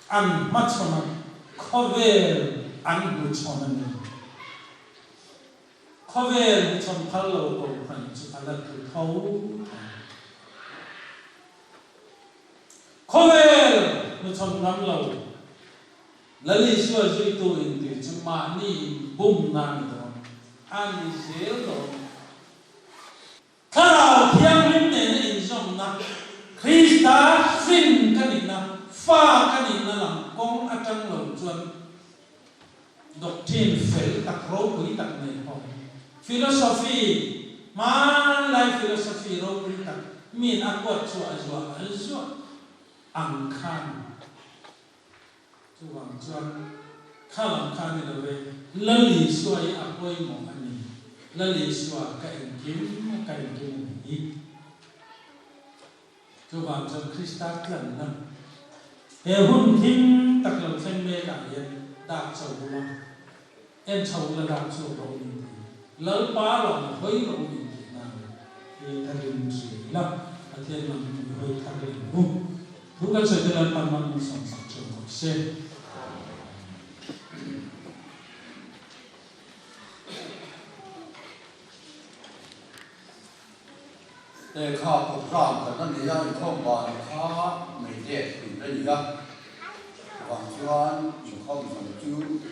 Speaker 5: an hmachhawn a, khawvel an hmuchhawn a ni. Khawvel hmuchhawn phal lo kohhran chu a la tlu tho tho. Khawvel hmuchhawn ngam lo Lal Isua zuitu intir chu mahni inbumna a ni dawn, a ni zel dawn. Thlarau Thianghlim nena inzawmna, Krista hrin ka nihna, fa ka nihna lam kawng atang lo chuan doctrine fel tak, ropui tak nei ho, philosophy, hmanlai philosophy ropui tak. Miin a kuat chhuah zuah zuah ang khan. Chuvang chuan kha lam kha ni lo e, Lal Isua hi a pawimawh a ni. Lal Isua ka engkim ka engkim a ni hi. Chuvang chuan Krista tlanna he hun thim tak lo thleng mek ah hian dak chho ula, en chho ula dak chhuak rawh u min ti. Lalpa lam hawi rawh u min tih nan hi tharin hria ila, Pathian lam i hawi thar leh ang u. Thu kan sawi te Lalpan man min sawmsak ṭeuh rawh se.
Speaker 2: Lehkha program kan la nei a, inkhawm ban kha nei let tur a ni a, chuvang chuan inkhawm zawng chu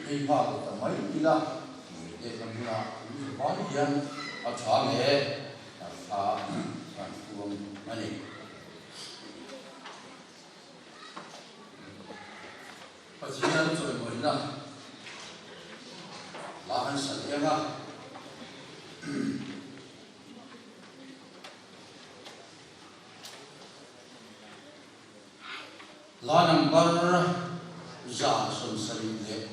Speaker 2: ei nghal ta mai ila, nei let la hmunah an za vai hian a tha nge kan thla kan huam a ni. Pathian chawimawina la an sa leng a. Hla number 175.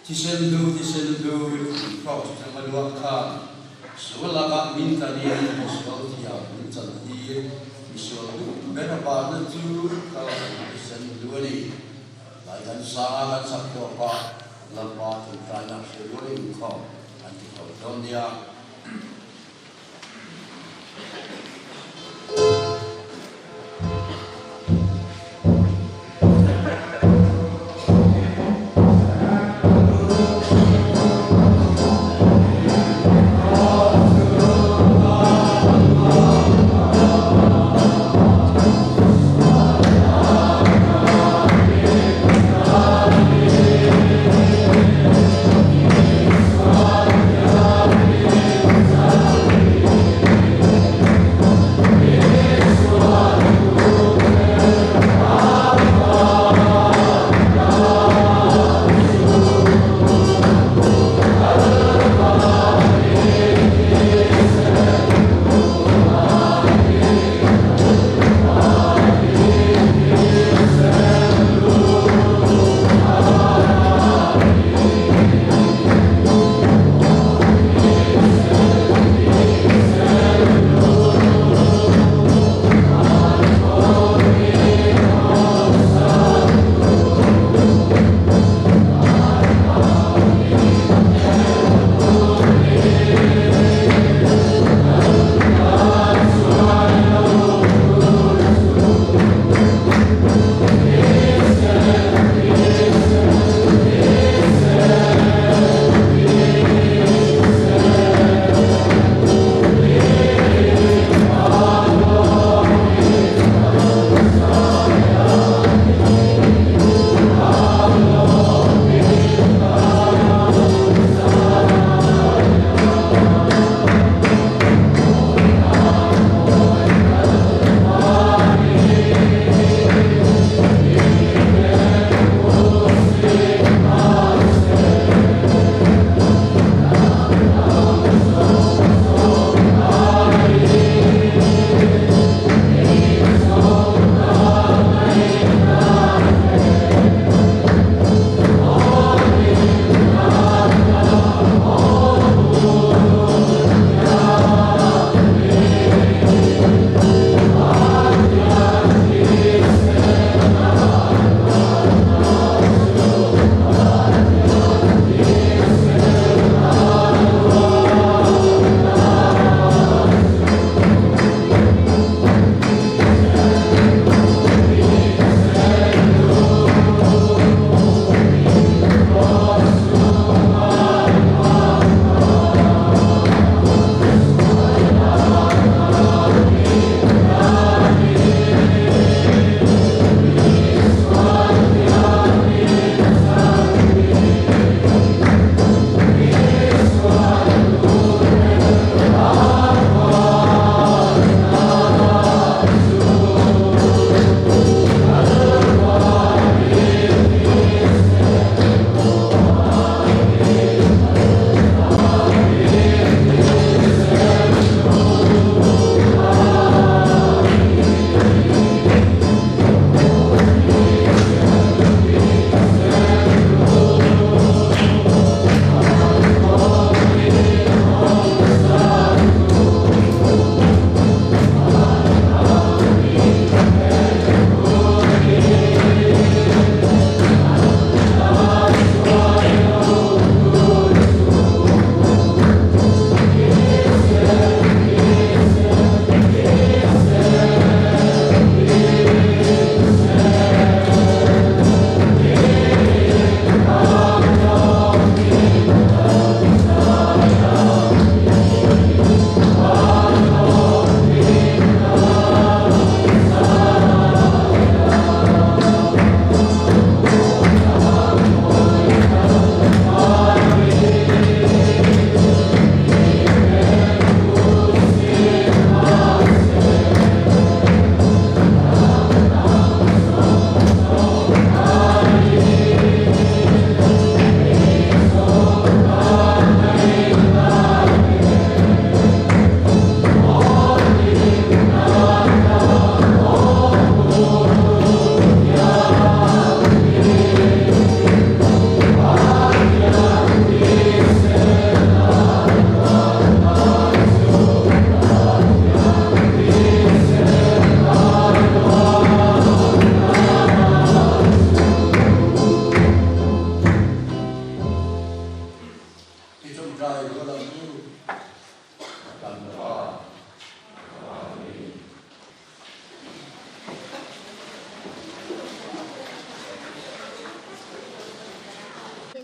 Speaker 2: Thisen hlu, thisen hlu, i Kraws atanga luak khan sual lakah min tlanin misual thiam min chantir. Misual duh ber a barna chu Kalvari thisen hlu a ni. Tlai kan sanga kan sak tawp a, Lalpa tawngtaina hre ruai inkhawm an ti tawp dawn nia.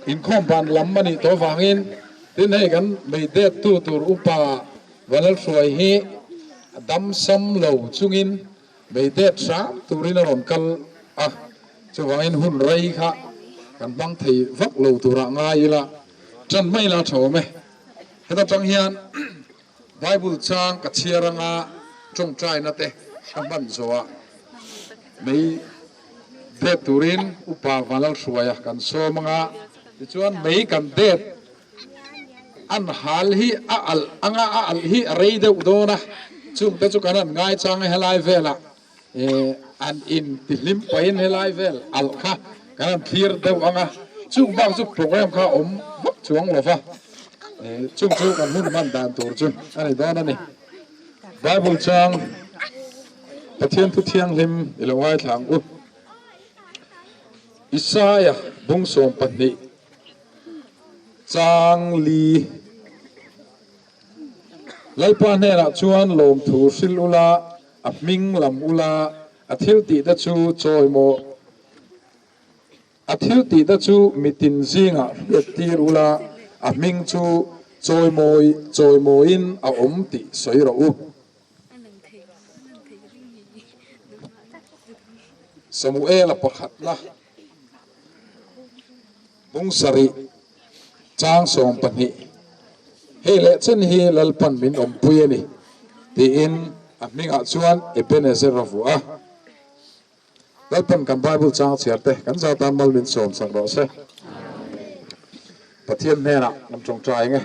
Speaker 6: Inkhawm ban lam a nih tawh avangin tin hei kan mei det tu tur upa Vanlalhruai hi a dam sam lo chungin mei det hram turin a rawn kal a, chuvangin hun rei kha kan hmang thei vak lo turah ngai ila tan mai ila a tha awm e. Heta tang hian Bible chang ka chhiar anga tawngtaina te ka hman zawh a, mei det turin Upa Vanlalhruaia kan sawm anga, tichuan mei kan det an hal hi a alh anga a alh hi a rei deuh dawn a, chungte chu kan han ngaichang a helai velah an in tihlim pahin helai vel alh kha kan han thlir deuh ang a, chung bak chu program kha a awm vak chuang lo va, chung chu kan hun hman dan tur chu a ni dawn a ni. Bible chang Pathian thu thianghlim i lo ngaithla ang u. Isaia bung 12 chang li. Lalpa hnenah chuan lawmthu hrilh ula, a hming lam ula, a thil tihte chu chawi maw? A thil tihte chu mitin zingah hriat tir ula, a hming chu chawimawi chawimawiin a awm tih sawi rawh u. Samuela pakhatna bung sarih chang 12, Hei leh chen hi Lalpan min awmpui a ni, tiin a hmingah chuan Ebenezer a vuah a. Lalpan kan Bible chang chhiar te kan za tan mal min sawm sak rawh se. Pathian hnenah kan tawngtai ang e.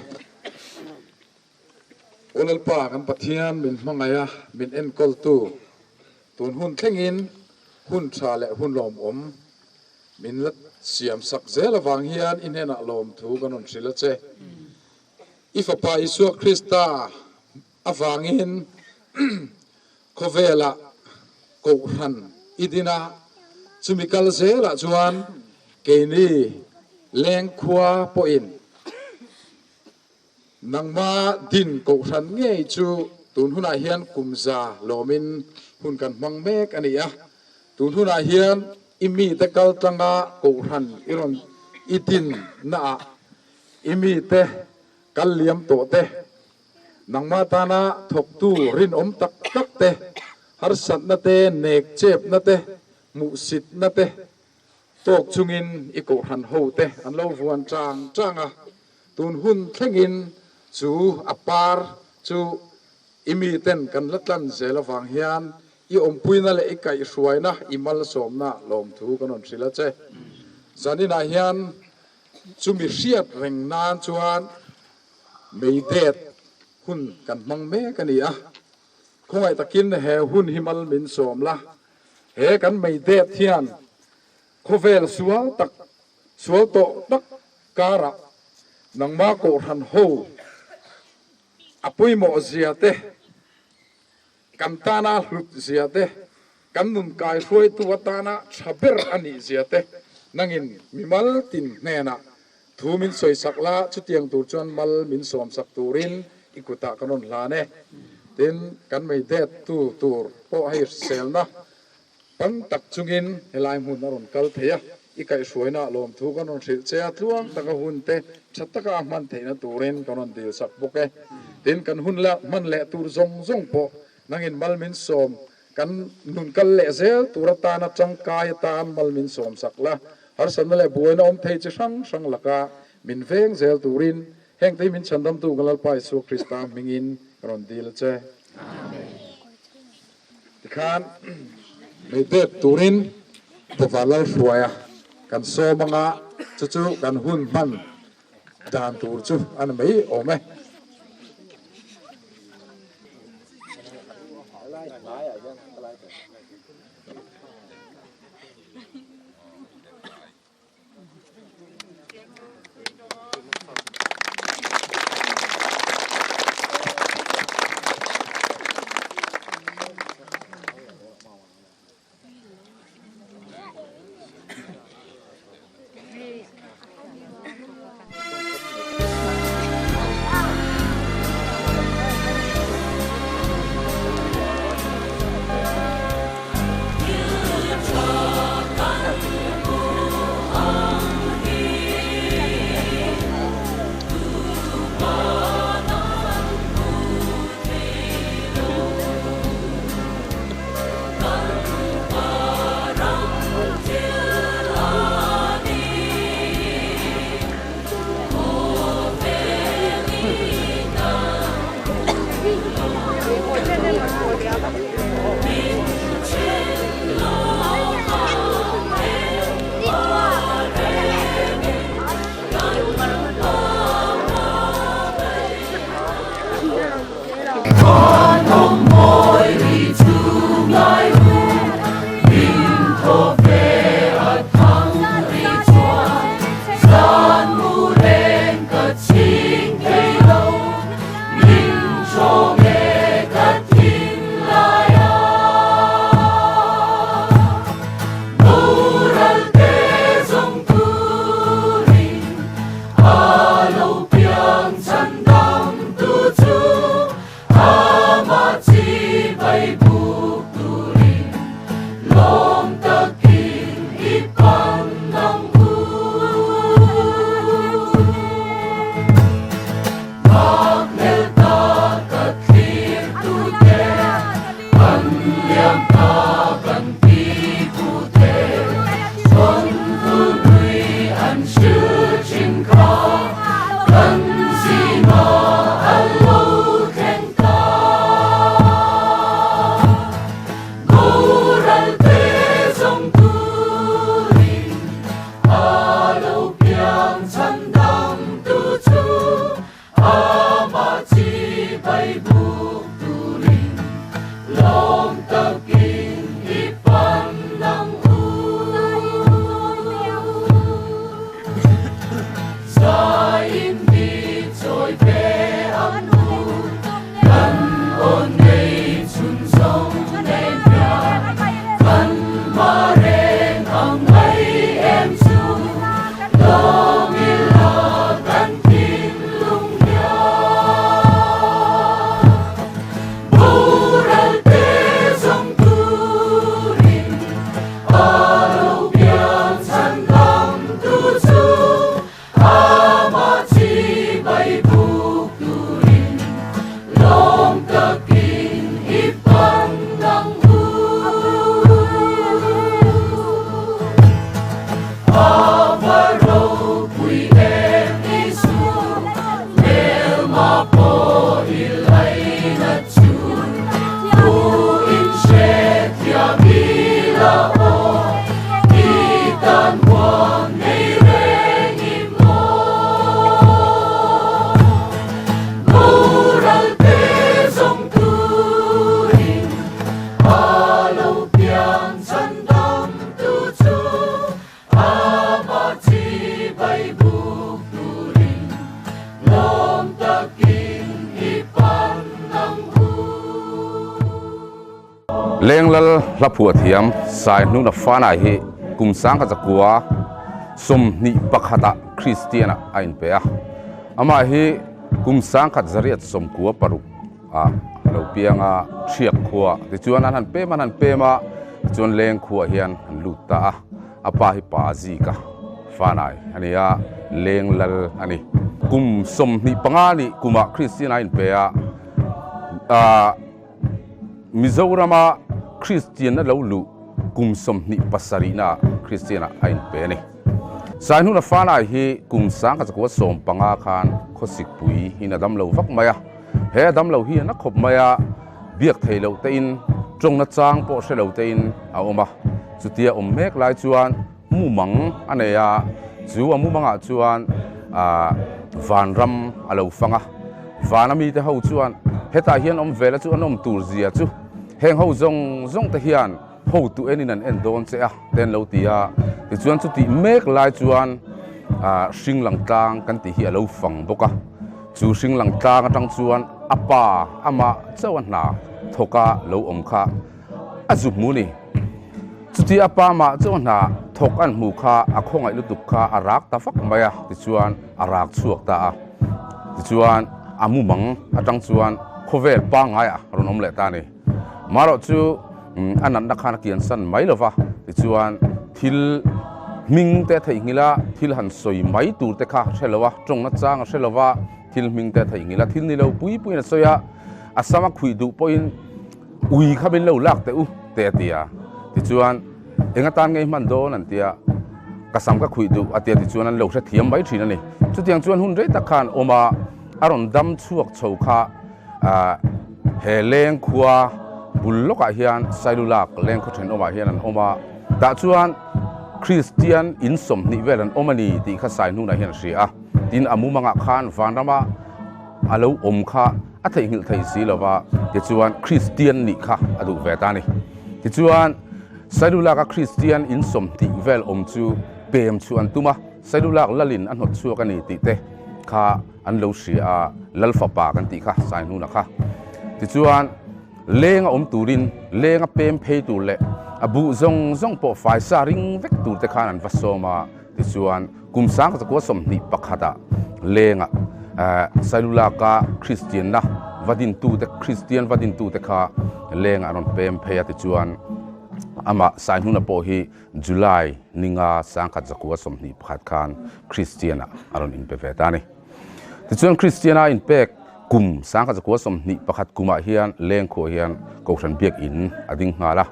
Speaker 6: Aw Lalpa kan Pathian min hmangaih a, min enkawltu, tun hun thlengin hun tha leh hun lawmawm min la siam sak zel avang hian i hnenah lawmthu kan rawn hrilh a che. I Fapa Isua Krista avangin khawvelah Kohhran i din a, chumi kal zelah chuan keini lengkhua pawhin Nangma din Kohhran ngei chu tun hunah hian kum za lawmin hun kan hmang mek a ni a. Tun hunah hian i mite kal tlanga Kohhran i rawn i din naah i mite kal liam tawh te, nangma tana thawktu rinawm tak tak te, harsatna te, nek chepna te, hmuhsitna te tawk chungin i Kohhran hote an lo vuan chang chang a. Tun hun thlengin chu a par chu i miten kan la tlan zel avang hian i awmpuina leh i kaihhruaina, i malsawmna lawmthu kan rawn hrilh a che. Zaninah hian chumi hriat reng nan chuan meidet hun kan hmang mek a ni a. Khawngaih takin he hun hi mal min sawm la, he kan meidet hian khawvel sual tak, sual tawh tak karah nangma Kohhran ho a pawimawh zia te, kan tana hlut zia te, kan nun kaihruaitu atana tha ber a nih zia te nangin mimal tin hnenah thu min sawisak la, chutiang tur chuan mal min sawmsak turin i kutah kan rawn hlan e. Tin, kan meidet tu tur pawh hei hriselna Tam tak chungin helai hmun a rawn kal thei a, i kaihhruaina lawmthu kan rawn hrilh che a, tluang taka hun te tha taka a hman theihna turin kan rawn dil sak bawk e. Tin, kan hun la hman leh tur zawng zawng pawh nangin mal min sawm, kan nun kal leh zel tur atana tangkai atan mal min sawm sak la, harsatna leh buaina awm thei chi hrang hrang laka min veng zel turin heng te hi min chhandamtu kan Lalpa Isua Krista hmingin ka rawn dil a che. Tikhan mei det turin Pawva Lalhruaia kan sawm anga chu chu kan hun hman dan tur chu a ni mai awm e.
Speaker 7: Lenglal hla phuah thiam Saihnuna Fanai hi kum 1921 ah Kristian ah a inpe a. Amah hi kum 1996 ah a lo piang a, Thiak khua tichuan an han pem an han pem a, tichuan Leng khuaah hian an lut ta a. A pa hi Pa Zika Fanai a ni a, Lenglal a ni. Kum 25 nih kumah Kristian a inpe a, ah, Mizorama Kristianna lo luh kum 27 naah Kristiana a inpe a ni. Saihnuna Fanai hi kum 1915 khan khawsikpui in a damlo vak mai a. He a damlo hi a na khawp mai a, biak thei loh tein, tawngna chang pawh hre lo tein a awm a. Chutia awm mek lai chuan mumang a nei a, chu a mumangah chuan vanram a lo fang a. Vana mite ho chuan hetah hian awm vela chu an awm tur zia chu heng ho zawng zawng te hian hotu enin an en dawn che a te an lo ti a. Tichuan chutih mek lai chuan hring lang tlang kan tih hi a lo fang bawk a. Chu hring lang tlang atang chuan a pa amah chauh a hna thawka lo awm kha a zu hmu ni. Chuti a pa mah chu hna thawk an hmuh kha a khawngaih lutuk kha a rak ta vak mai a, tichuan a rak chhuak ta a. Tichuan a mumang atang chuan khawvel pangngaiah a rawn awm leh ta a ni. Marawh chu a natna khan a kiansan mai lo va, tichuan thil hming te a theihnghilh a, thil han sawi mai tur te kha a hre lo a, tawngna chang a hre lo va, thil hming te a theihnghilh a, thil ni lo pui puiin a sawi a, a sam a khuih duh pawhin, Ui kha min lo lak teh u te a ti a, tichuan eng atan ngei hman dawn an ti a, ka sam ka khuih duh a ti a tichuan an lo hrethiam mai thin a ni. Chutiang chuan hun rei tak khan awm a, a rawn dam chhuak chho kha he leng khua bul lawkah hian Sailulak leng khaw thenawmah hian an awm a, tah chuan Kristian in 20 vel an awm a ni tih kha Saihnunah hian a hria a, tin a mumangah khan vanrama A lo awm kha a theihnghilh thei si lo va, tichuan Kristian nih kha a duh ve ta a ni. Tichuan Sailulak a Kristian in 20 vel awm chu pem chu an tum a, Sailulak lalin a hnawt chhuak a ni tih te kha an lo hria a, Lal fapa kan tih kha Saihnuna kha. Tichuan leng a awm turin leng a pem phei tur leh a buh zawng zawng pawh faisa ring vek tur te khan an va sawm a, Tichuan, kum 1921 ah lengah Sailulaka Kristianna va dintute, Kristian va dintute kha lengah an rawn pem phei a. Tichuan, amah Saihnuna pawh hi July ninga 1921 khan Kristianah a rawn inpe ve ta a ni. Tichuan, Kristiana inpek kum 1921 kumah hian lengkhuah hian Kohhran Biakin a ding nghal a.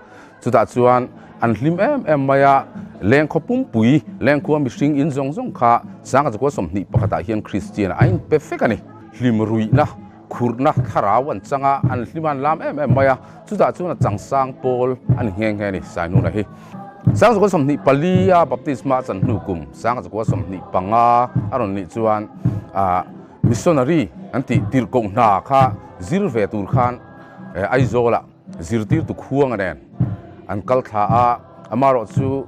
Speaker 7: Chutah chuan an hlim em em mai a, lengkhaw pumpui, lengkhua mihring in zawng zawng kha 1921 ah hian Kristian a inpe fek a ni. Hlim ruihna, khurhna, thlarau an chang a, an hlim a, an lam em em mai a. Chutah chuan a changsang pawl a ni nghe nghe a ni, Sainuna hi. 1924 a baptisma a chan hnu kum 1925 a rawn nih chuan missionary an tih tirhkoh hna kha zir ve tur khan Aizawlah Zirtirtu khuanga nen an kal thla a, amaherawh chu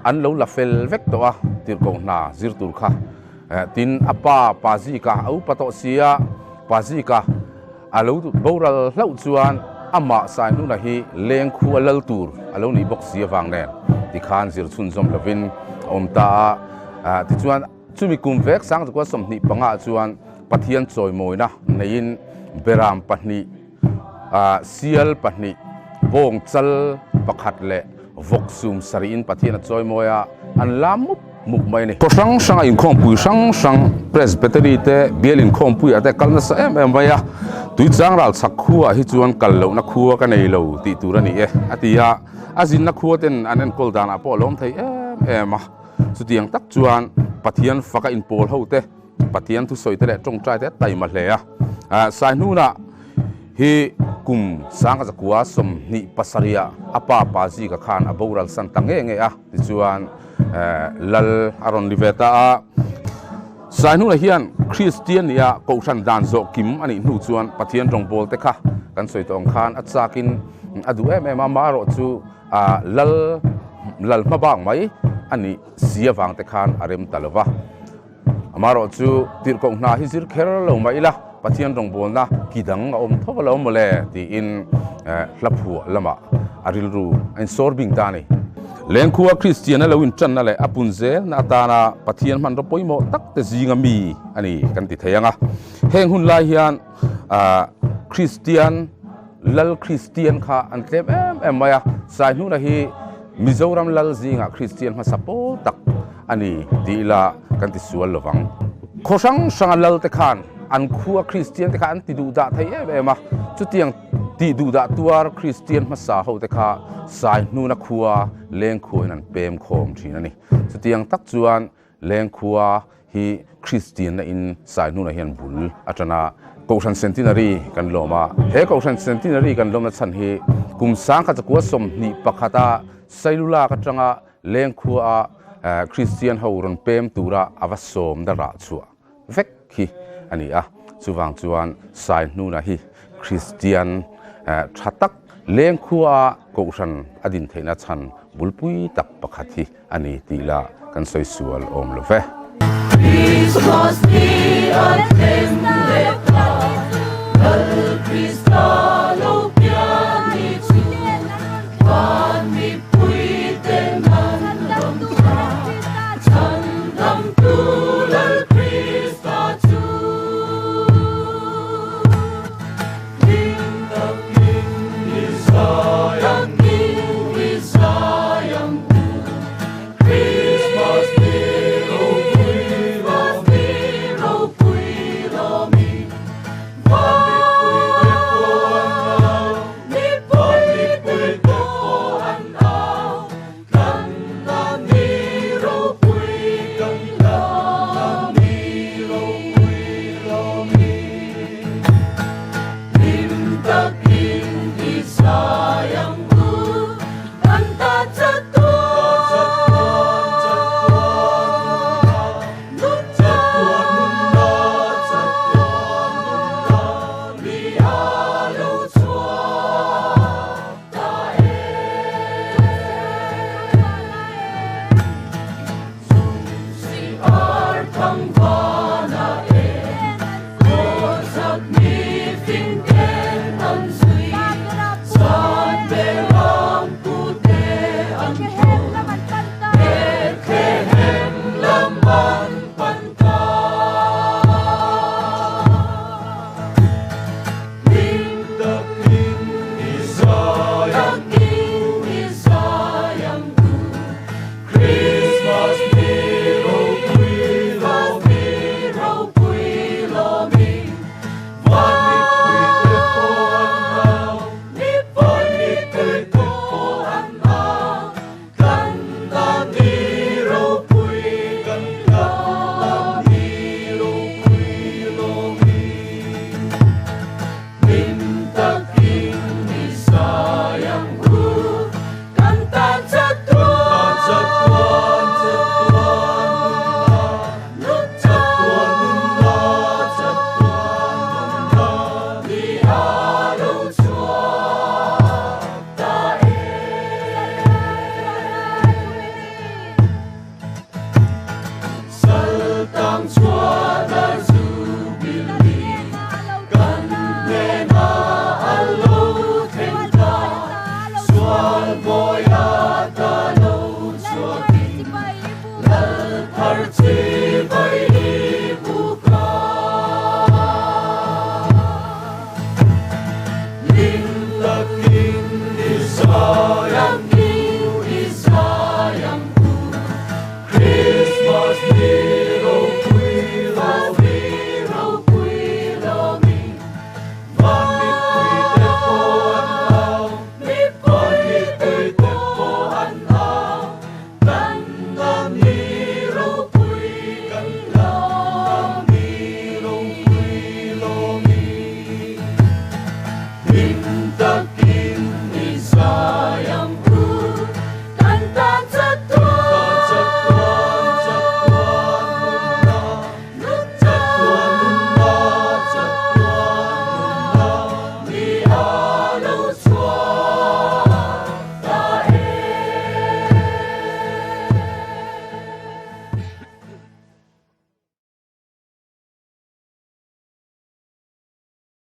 Speaker 7: an lo la fel vek tawh a, tirhkoh hna zir tur kha. Tin, a pa Pazika a upa tawh si a, Pazika a lo boral hlauh chuan amah Saihnuna hi lengkhu a lal tur a lo nih bawk si avang nen tikhan zir chhunzawm lovin a awm ta a. Tichuan, chumi kum vek 1925 chuan Pathian chawimawina neiin Beram pahnih, Sial pahnih, bawng chal pakhat leh vawk sum sarihin Pathian a chawi mawi a, an lam mup mup mai a ni. Khaw hrang hranga inkhawmpui hrang hrang Presbytery te bial inkhawmpuiah te kal nasa em em mai a, Tuichang ral chhak khuaah hi chuan kal lohna khua ka nei lo tih tur a ni e, a ti a, a zinna khua ten an enkawl danah pawh a lawm thei em em a, chutiang tak chuan Pathian faka inpawl ho te, Pathian thusawi te leh tawngtai te a taima hle a. Saihnuna hi kum 1927 ah a pa Pazika khan a boral san ta nge nge a, tichuan lal a rawn ni ve ta a. Saihnuna hian Kristian nia Kohhran dan zawh kim a nih hnu chuan Pathian tawngbawl te kha kan sawi tawh ang khan a chakin a duh em em a, amaherawh chu lal lal hma bak mai a nih si avang te khan a rem ta lo va. Amaherawh chu tirhkoh hna hi zir kher lo mah ila, Pathian rawngbawlna ki dang a awm tho a lo mawle tiin hla phuah lamah a rilru a insawr bing ta a ni. Lengkhua Kristian a lo intanna leh a pun zelna atana Pathian hmanraw pawimawh tak te zinga mi a ni kan ti thei ang a. Heng hun lai hian Kristian, Lal Kristian kha an tlem em em mai a, Saihnuna hi Mizoram Lal zingah Kristian hmasa pawl tak a ni tih ila kan ti sual lo vang. Khaw hrang hranga Lal te khan an khua Kristian te kha an ti duhdah thei em em a, chutiang tih duhdah tuar Kristian hmasa ho te kha Saihnuna khua Lengkhuain an pem khawm thin a ni. Chutiang tak chuan Lengkhua hi Kristianna in Saihnuna hian bul a tan a, Kohhran Centenary kan lawm a. He Kohhran Centenary kan lawmna chhan hi kum 1921 a Sailulak atanga Lengkhua a Kristian ho rawn pem tura a va sawmna rah chhuah vek hi a ni a. Chuvang chuan Saihnuna hi Kristian tha tak Lengkhua a Kohhran a din theihna chhan bulpui tak pakhat hi a ni tih lah kan sawi sual awm lo ve.
Speaker 1: Krismas ni a thleng leh ta, Lal Krista lo pian ni chu, Van mipui te nan rawn tha, Chhan damtu Lal Krista chu.